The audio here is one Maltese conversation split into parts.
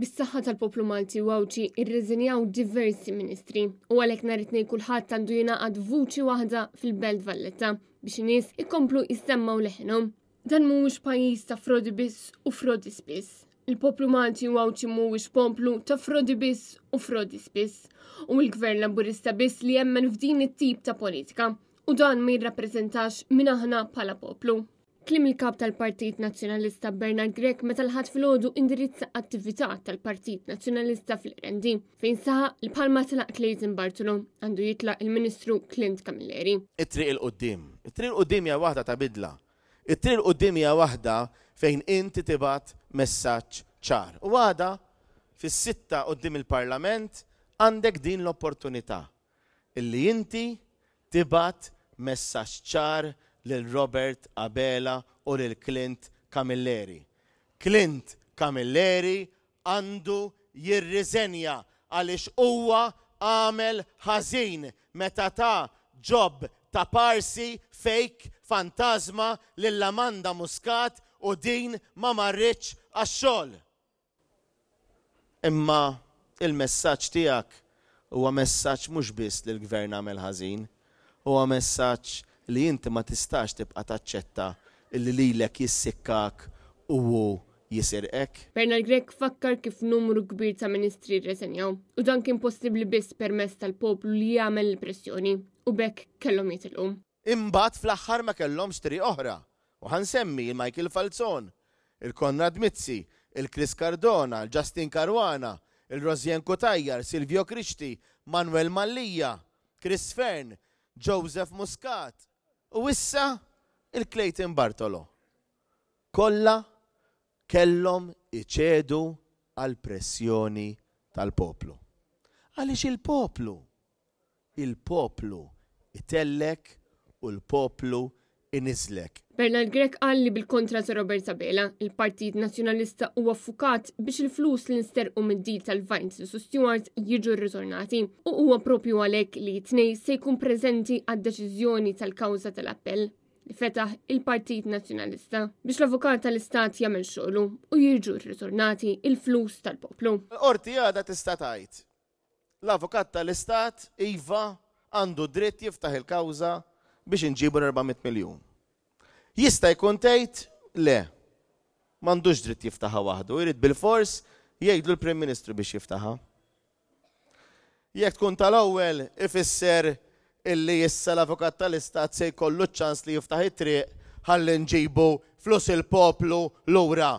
Bis-saħħa tal-poplu Malti u Għawdxi irriżenjaw diversi ministri u għalhekk nhar it-Tnejn kulħadd għandu jingħaqad vuċi waħda fil-Belt Valletta biex in-nies ikomplu jissemmgħu leħinhom. Dan mhuwiex pajjiż ta' frodi biss u frodi spiss. Il-poplu Malti u Għawdxi mhuwiex poplu ta' frodi biss u frodi spiss. U l-Gvern Laburista biss li jemmen f'din it-tip ta' politika u dan ma jirrappreżentax min aħna bħala poplu. Kliem il-Kap tal-Partit Nazzjonalista Bernard Grech meta l-Ħadd filgħodu indirizza attività tal-Partit Nazzjonalista fl-Qrendi fejn saħaq li bħalma tlaq Clayton Bartolo għandu jitlaq il-Ministru Clint Camilleri. It-triq 'il quddiem. It-triq 'il quddiem hija waħda ta' bidla. It-triq 'il quddiem hija waħda fejn inti tibgħat messaġġ ċar. U għada fis-sitta quddiem il-Parlament għandek din l-opportunità illi inti tibgħat messaġġ ċar lil Robert Abela u lil Clint Camilleri. Clint Camilleri għandu jirriżenja għaliex huwa għamel ħażin meta ta job ta' parsi fake fantażma lil Amanda Muscat u din ma marritx għax-xogħol. Imma il-messaġġ tiegħek huwa messaġġ mhux biss li l-Gvern għamel ħażin, huwa messaġġ li inti ma tistax tibqa' taċċetta illi lilek jissikkak u hu jisirqek. Bernard Grech fakkar kif numru kbir ta' ministri rreżenjaw u dan kien possibbli biss permezz tal-poplu li jagħmel il-pressjoni u b'hekk kellhom jitilqu. Imbagħad fl-aħħar ma kellhomx triq oħra. U ħa nsemmi il-Michael Falzon, il-Konrad Mizzi, il-Chris Cardona, il-Justyne Caruana, il-Rosianne Cutajar, Silvio Grixti, Manuel Mallia, Chris Fearne, Joseph Muscat u issa il-Clayton Bartolo. Kollha kellhom iċedu għall-pressjoni tal-poplu. Għaliex il-poplu Il-poplu itellgħek u l-poplu iniżżlek. Bernard Grech qal li bil-kontra ta' Robert Abela, il-Partit Nazzjonalista huwa ffukat biex il-flus li nsterqu mid-deal tal-Vines u Steward jiġu rritornati u huwa propju għalhekk li t-Tnejn se jkun preżenti għad-deċiżjoni tal-kawża tal-appell li fetaħ il-Partit Nazzjonalista biex l-Avukat tal-Istat jagħmel xogħlu u jiġu rritornati il-flus tal-poplu. Il-Qorti għadha tista' tgħid L-Avukat tal-Istat, iva, għandu dritt jiftaħ il-kawża biex inġibu l-400 miljun. Jista' jkun tgħid, le, m'għandux dritt jiftaħha waħdu, irid bilfors jgħidlu l-Prim Ministru biex jiftaħha. Jekk tkun tal-ewwel ifisser illi issa l-Avukat tal-Istat se jkollu ċ-ċans li jiftaħ it-triq ħalli nġibu flus il-poplu lura.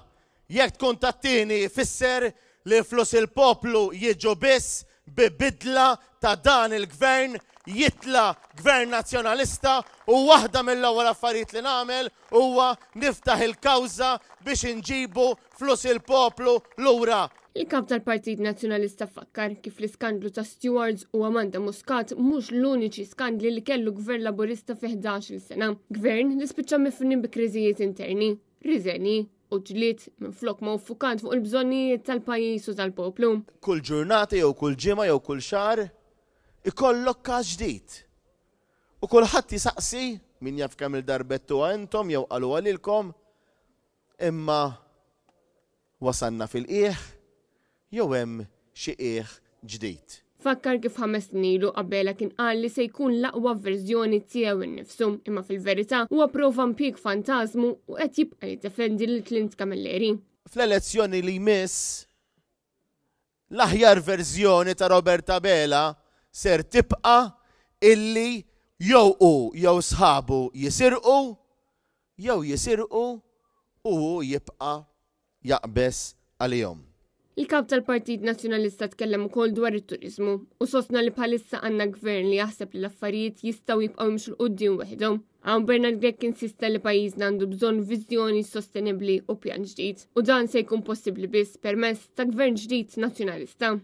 Jekk tkun tat-tieni jfisser li flus il-poplu jiġu biss bi bidla ta' dan il-Gvern, jitla' Gvern Nazzjonalista u waħda mill-ewwel affarijiet li nagħmel huwa niftaħ il-kawża biex inġibu flus il-poplu lura. Il-Kap tal-Partit Nazzjonalista fakkar kif l-iskandlu ta' Stewards u Amanda Muscat mhux l-uniċi skandli li kellu Gvern Laburista fi 11-il sena. Gvern li spiċċa mifni bi kriżijiet interni, riżenji u ġlied minflok ma hu ffukat fuq il-bżonnijiet tal-pajjiż u tal-poplu. Kull ġurnata jew kull ġimgħa jew kull xahar ikollok każ ġdid. U kulħadd jisaqsi, min jaf kemm-il darba għedtuha intom jew qaluha lilkom, imma Wasalna fil-qiegħ jew hemm xi qiegħ ġdid? Fakkar kif ħames snin ilu Abela kien qal li se jkun l-aqwa verżjoni tiegħu nnifsu, imma fil-verità huwa prova mpjieg fantażmu u qed jibqa' jiddefendi lil Clint Camilleri. Fl-elezzjoni li jmiss, l-aħjar verżjoni ta' Robert Abela ser tibqa' illi jew hu jew sħabu jisirqu jew jisirqu u hu jibqa' jaqbeż għalihom. Il-Kap tal-Partit Nazzjonalista tkellem ukoll dwar it-turiżmu u sostna li bħalissa għandna gvern li jaħseb li l-affarijiet jistgħu jibqgħu jimxu 'l quddiem weħidhom. Hawn Bernard Grech insista li pajjiżna għandu bżonn viżjoni sostenibbli u pjan ġdid u dan se jkun possibbli biss permezz ta' gvern ġdid Nazzjonalista.